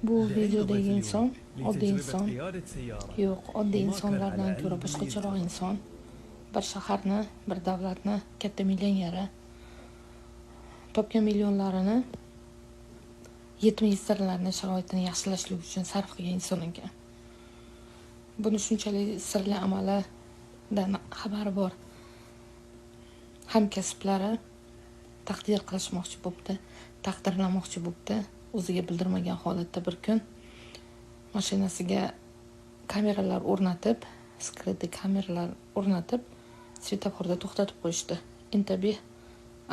Bu لعند videodagi ضيف اليوم inson oddiy لتجربة inson. قيادة سيارة Yo'q, oddiy وما كان على insonlardan علم ko'ra باللي boshqacharoq ينتظره. inson. Bir shaharni, bir davlatni katta millioneri topgan millionlarini yetim yesirlarni sharoitini yaxshilashlik uchun sarf qilgan inson ekan. Buni shunchalik sirli amalidan xabari bor. Hamkasblari taqdir qilishmoqchi bo'pti, taqdirlamoqchi bo'pti. O'ziga bildirmagan holatda bir kun mashinasiga kameralar o'rnatib, skrytli kameralar o'rnatib, svetoforda to'xtatib qo'yishdi. Intabih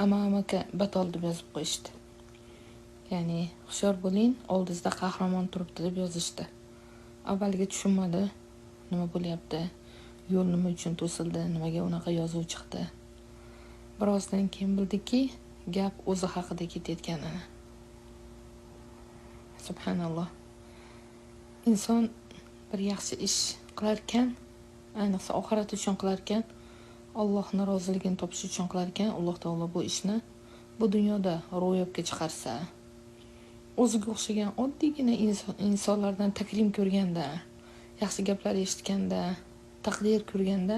amamaka batol deb yozib qo'yishdi. Ya'ni hushyor bo'ling, oldingizda qahramon turibdi deb yozishdi. Avvaliga tushunmadi, nima bo'lyapti, yo'l nima uchun to'sildi, nimaga unaqa yozuv chiqdi. Birozdan keyin bildiki, gap o'zi haqida ketayotganini. Subhanalloh. Inson bir yaxshi ish qilarkan, ayniqsa oxirat uchun qilarkan, Allohning roziligini topish uchun qilarkan, Alloh taolo bu ishni bu dunyoda ro'yobga chiqarsa, o'ziga o'xshagan oddiygina insonlardan takrim ko'rganda, yaxshi gaplar eshitganda, taqdir ko'rganda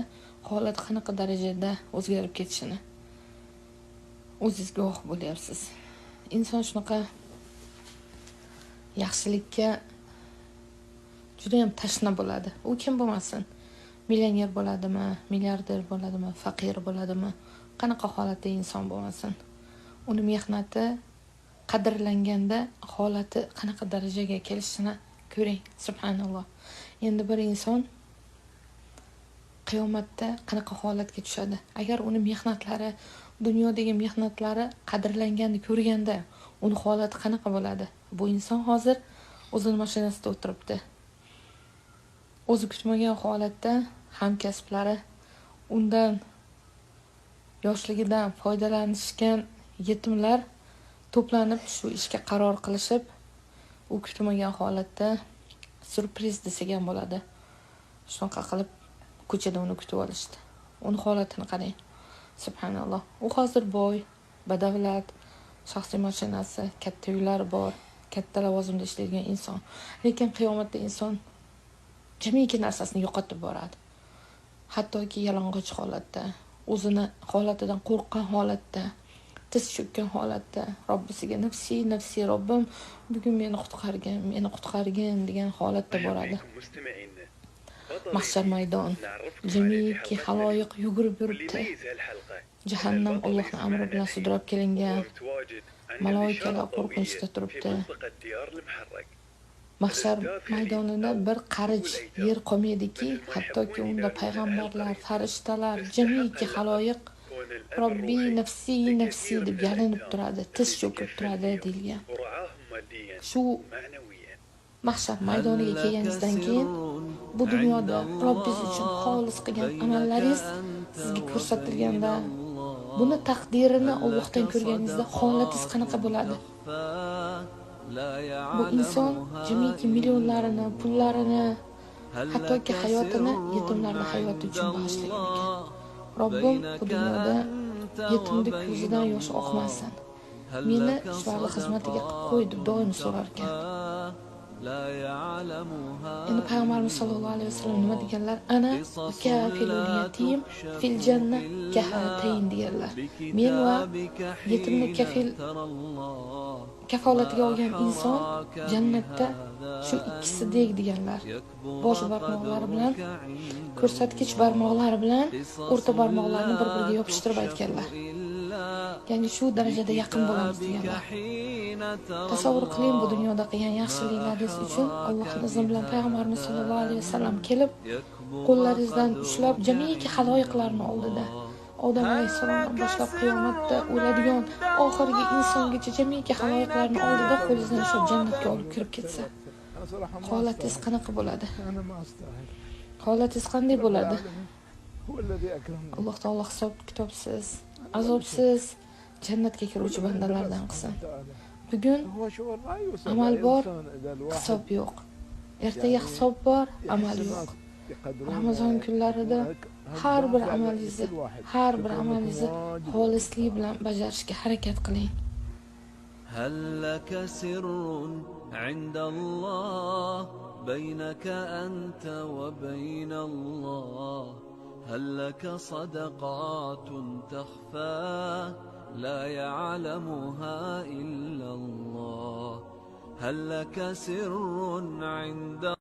holat qanaqa darajada o'zgarib ketishini o'zingiz guvoh bo'lyapsiz. Inson shunaqa yaxshilikka juda ham tashna bo'ladi. U kim bo'lmasin, millioner bo'ladimi, milliarder bo'ladimi, faqir bo'ladimi, qanaqa holatda inson bo'lmasin, uni mehnati qadrlanganda holati qanaqa darajaga kelishini ko'ring. Subhanalloh. Endi bir inson qiyomatda qanaqa holatga tushadi? Agar uni mehnatlari, dunyodagi mehnatlari qadrlanganini ko'rganda, uni holati qanaqa bo'ladi? Bu inson hozir o'zini mashinasida o'tiribdi. O'zi kutmagan holatda hamkasblari undan yoshligidan foydalanishgan yetimlar to'planib shu ishga qaror qilishib, u kutmagan holatda syurpriz desak ham bo'ladi. Shunaqa qilib ko'chada uni kutib olishdi. Uni holatini qarang. Subhanalloh. U hozir boy, badavlat, shaxsiy mashinasi, katta uylari bor, katta lavozimda ishlaydigan inson. Lekin qiyomatda inson jamiki narsasini yo'qotib boradi. Hattoki yalang'och holatda, o'zini holatidan qo'rqqan holatda, tiz cho'kkan holatda Robbisiga nafsi, nafsi Robbim, bugun meni qutqargin, meni qutqargin degan holatda مرحبا boradi. بكم مستمعينا. بطل Mahshar اليوم maydon, نعرفكم على jamiki في حلقتنا اليوم haloyiq yugurib واللي yuribdi. يميز هالحلقة أن Jahannam البطل Allohning amri يسمعنا bilan الحين sudrab وهو kelingan. متواجد عند الإشارة Maloikalar الضوئية qo'rqinchda في turibdi. منطقة ديار المحرق. Mahshar الأستاذ خليل maydonida أو bir أبو qarich الأيتام yer qolmaydiki, مثل ما hattoki يحبون unda ينادون أهل payg'ambarlar, قريته. farishtalar, استحق jamiki اللقب haloyiq كون الأب Robbi الروحي nafsi nafsi لكثير deb من yalinib الأيتام turadi, tiz اللي cho'kib تكفل turadi فيهم deyilgan. ورعاهم ماديا Shu ومعنويا. mahshar هل maydoniga لك kelganingizdan keyin سر bu عند dunyoda Robbingiz uchun الله xolis qilgan بينك amallaringiz أنت sizga وبين ko'rsatilganda, buni الله taqdirini هل لك Allohdan ko'rganingizda holatingiz صدقات qanaqa bo'ladi? تخفى لا Bu inson يعلمها jamiki إلا millionlarini, pullarini, الله هل hattoki لك hayotini سر yetimlarning hayoti عند uchun bag'ishlagan ekan. الله Robbim bu بينك dunyoda أنت yetimni وبين ko'zidan yosh الله oqmasin. هل Meni لك shularni xizmatiga qilib qo'y صدقات deb doim so'rar ekan. تخفى لا يعلمها Endi payg'ambarimiz إلا sollallohu alayhi vasallam nima الله deganlar? Ana قصص kafilul لا yatim تكشف fil janna إلا kahatayn deganlar. Men va بكتابك yetimni حين kafil ترى الله kafolatiga ما olgan inson أحراك jannatda بهذا shu أن ikkisidek deganlar. يكبر Bosh barmoqlari bilan, قدرك عند ko'rsatkich الله barmoqlari bilan قصص o'rta barmoqlarini لا bir-biriga yopishtirib تكشف aytganlar. إلا Ya'ni shu darajada yaqin bo'lamiz بكتابك deganlar. حين ترى Tasavvur qiling, bu الله dunyoda qilgan ما yaxshiliklaringiz uchun أحراك Allohning izni bilan payg'ambarimiz بهذا sollallohu alayhi أن vasallam kelib, يكبر qo'llaringizdan ushlab قدرك jamiki عند haloyiqlarni oldida الله Odam هل alayhissalomdan لك boshlab سر qiyomatda o'ladigan عند oxirgi الله insongacha jamiki بينك haloyiqlarni oldida أنت qo'lingizdan ushlab jannatga olib وبين kirib ketsa, أنا صراحة ما holatingiz أستاهل، qanaqa bo'ladi? أنا ما أستاهل. Holatingiz qanday رب bo'ladi? العالمين هو الذي أكرمني، Alloh taolo hisob kitobsiz, أنا ولا شيء. azobsiz jannatga kiruvchi كل من عند الله bandalardan سبحانه qilsin. وتعالى. Bugun هو شو لا يوصف amal bor, إنسان إذا الواحد hisob yo'q. Ertaga يعني hisob bor, يحس amal الناس yo'q. يقدرونه Ramazon kunlarida يحبونه. هذا har bir دافع amalingizni, لكل واحد har bir شكرا لكم amalingizni واجد xolislik bilan bajarishga harakat qiling. هل لك سر عند الله بينك أنت وبين الله؟ هل لك صدقات تخفى لا يعلمها إلا الله؟ هل لك سر عند